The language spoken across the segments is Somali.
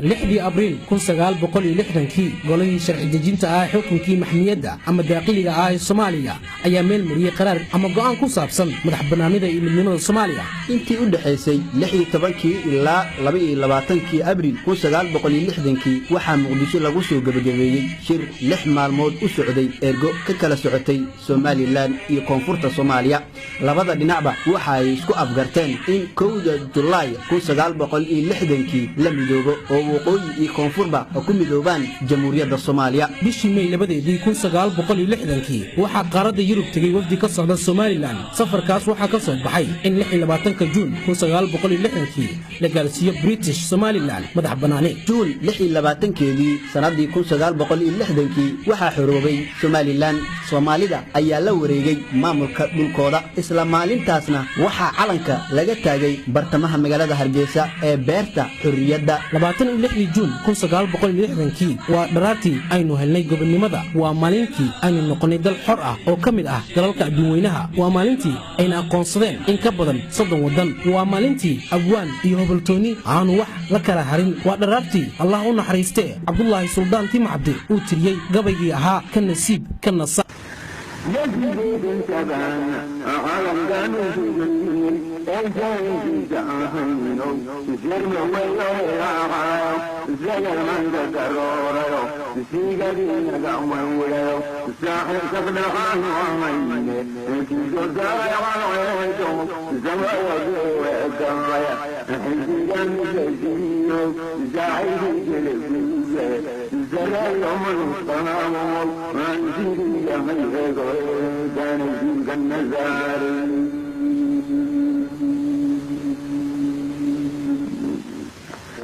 6-dii Abriil 1960-kii, golihii sharci dejinta ah xukunkii maxmiyadda ama daaqiliga ah ee Soomaaliya ayaa meel mariyey qaraar ama go'aan ku saabsan madax bannaanida iyo midnimada Soomaaliya. Intii u dhexaysay 16-kii ilaa 22-kii Abriil 1960-kii, waxaa Muqdisho lagu soo gebagabeeyey shir 6 maalmood u socday ergo ka kala socotay Somalilan iyo Koonfurta Soomaaliya. Labada dhinacba waxa ay isku afgarteen in 1-da Julaay 1960-kii la midoobo oo Waqooyi iyo Koonfurba ku midoobaan Jamhuuriyadda Soomaaliya. Bishii Mey 2-deedii 1960-kii, waxaa qaaradda Yurub tegey wafdi ka socda Somalilan. Safarkaas waxaa ka soo baxay in 26-ka Juun 1960-kii la gaarsiiyo British Somalilan madax bannaani. Juun 26-keedii sannaddii 1960-kii waxaa xoroobay Somalilan. Soomaalida ayaa la wareegay maamulka dhulkooda. Isla maalintaasna waxaa calanka laga taagay bartamaha magaalada Hargeysa ee Beerta Xorriyadda. 26-dii Juun 1960-kii waa dharaartii aynu helnay gobonnimada. Waa maalintii aynu noqonnay dal xor ah oo ka mid ah dalalka adduunweynaha. Waa maalintii ayna aqoonsadeen in ka badan 30 waddan. Waa maalintii abwaan iyo hobaltooni aanu wax la kala harin. Waa dharaartii, Allah u naxariistee, Cabdulaahi Suldaan Timacabdi uu tiriyey gabaygii ahaa "Ka nasiib ka nasa".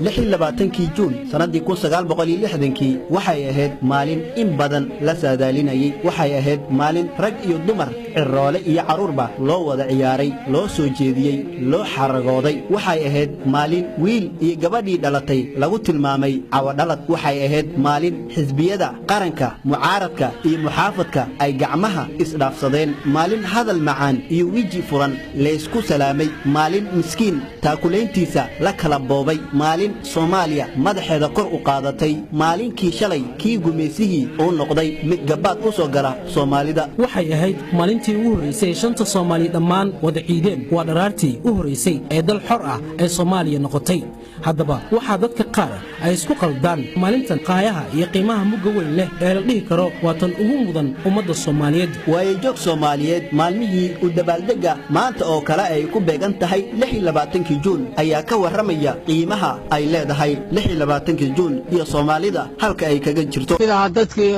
26-kii Juun sannaddii 1960-kii waxay ahayd maalin in badan la saadaalinayey. Waxay ahayd maalin rag iyo dumar, ciroole iyo carruurba loo wada ciyaaray, loo soo jeediyey, loo xaragooday. Waxay ahayd maalin wiil iyo gabadhii dhalatay lagu tilmaamay cawadhalad. Waxay ahayd maalin xisbiyada qaranka, mucaaradka iyo muxaafadka, ay gacmaha isdhaafsadeen, maalin hadal macaan iyo weji furan laysku salaamay, maalin miskiin taakulayntiisa la kala boobay, maalin Soomaaliya madaxeeda kor u qaadatay, maalinkii shalay kii gumaysihii uu noqday mid gabbaad u soo gala Soomaalida. Waxay ahayd maalintii ugu horraysay ee shanta Soomaali dhammaan wada ciideen. Waa dharaartii u horraysay ee dal xor ah ee Soomaaliya noqotay. Haddaba waxaa dadka qaar ay isku qaldaan maalintan qaayaha iyo qiimaha mugga weyn leh ee la dhihi karo waa tan ugu mudan ummadda Soomaaliyeed. Waayajoog Soomaaliyeed maalmihii u dabaaldegga maanta oo kale ay ku beegan tahay 26-kii Juun ayaa ka warramaya qiimaha ay leedahay 26-kii Juun iyo Soomaalida halka ay kaga jirto. Midaha dadkii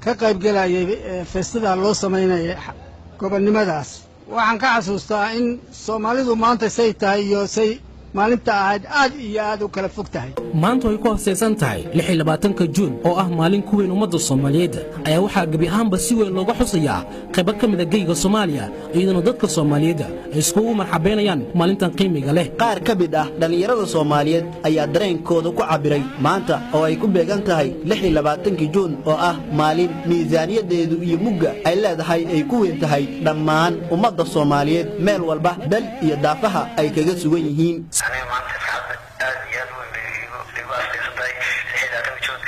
ka qaybgelayay feestada loo samaynayay gobonnimadaas, waxaan ka xasuustaa in Soomaalidu maanta say tahay iyo say maalinta ahayd aad iyo aad u kala fog tahay. Maanta ay ku hafsaysan tahay 26-ka Juun oo ah maalin ku weyn ummadda Soomaaliyeed ayaa waxaa gebi ahaanba si weyn looga xusayaa qaybo ka mida geyga Soomaaliya, iyadoona dadka Soomaaliyeed ay iskugu marxabeynayaan maalintan qiimiga leh. Qaar ka mid ah dhallinyarada Soomaaliyeed ayaa dareenkooda ku cabbiray maanta oo ay ku beegan tahay 26-kii Juun oo ah maalin miisaaniyadeedu iyo mugga ay leedahay ay ku weyn tahay dhammaan ummadda Soomaaliyeed, meel walba dal iyo daafaha ay kaga sugan yihiin. Aniga maanta farxad aad iyo aad weyn bay igu astaysan tahay 26-ka Juun.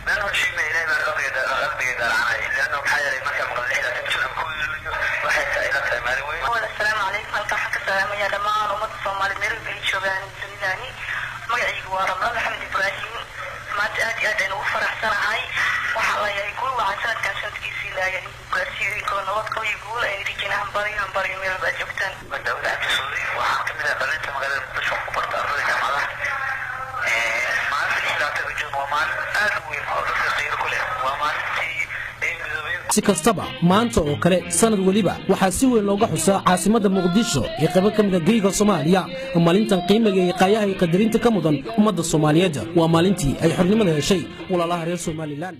Meel hor sheegna Ilahay baa qalbiga daalacanay, leanna maxaa yeelay markaa maqla 26-ka Juun ama 1-da Luulyo, waxay tahay ila tahay maalin weyn. Asalaamu calaykum. Halkan waxaan ka salaamayaa dhammaan ummadda Soomaaliyeed meel walba ay joogaan dunidani. Magacaygu waa Ramla Maxamed Ibraahim. Maanta aad iyo aad ayaan ugu faraxsanahay. Waxaa leeyahay guul wacan. Sanadkan sanadkiisii Ilaahay idinku gaarsiiyo idinkoo nabad qabo iyo guul ayaan idin hambaryo, hambaryo meel walba aad joogtaan. Daawud Cabdi Suudi. Waxaan kamid ah dhalinta magaalada Muqdisho ku barta, ardayda jaamacadaha. Maalinta 26-ka Juun waa maalin aad u weyn oo dadka qiiro ku leh. Waa maalintii ay midoobeen. Si kastaba, maanta oo kale sanad weliba waxaa si weyn looga xusaa caasimadda Muqdisho iyo qaybo ka mida geyga Soomaaliya maalintan qiimiga iyo qaayaha iyo qadarinta ka mudan ummadda Soomaaliyeed. Waa maalintii ay xornimada heshay walaalaha reer Somalilan.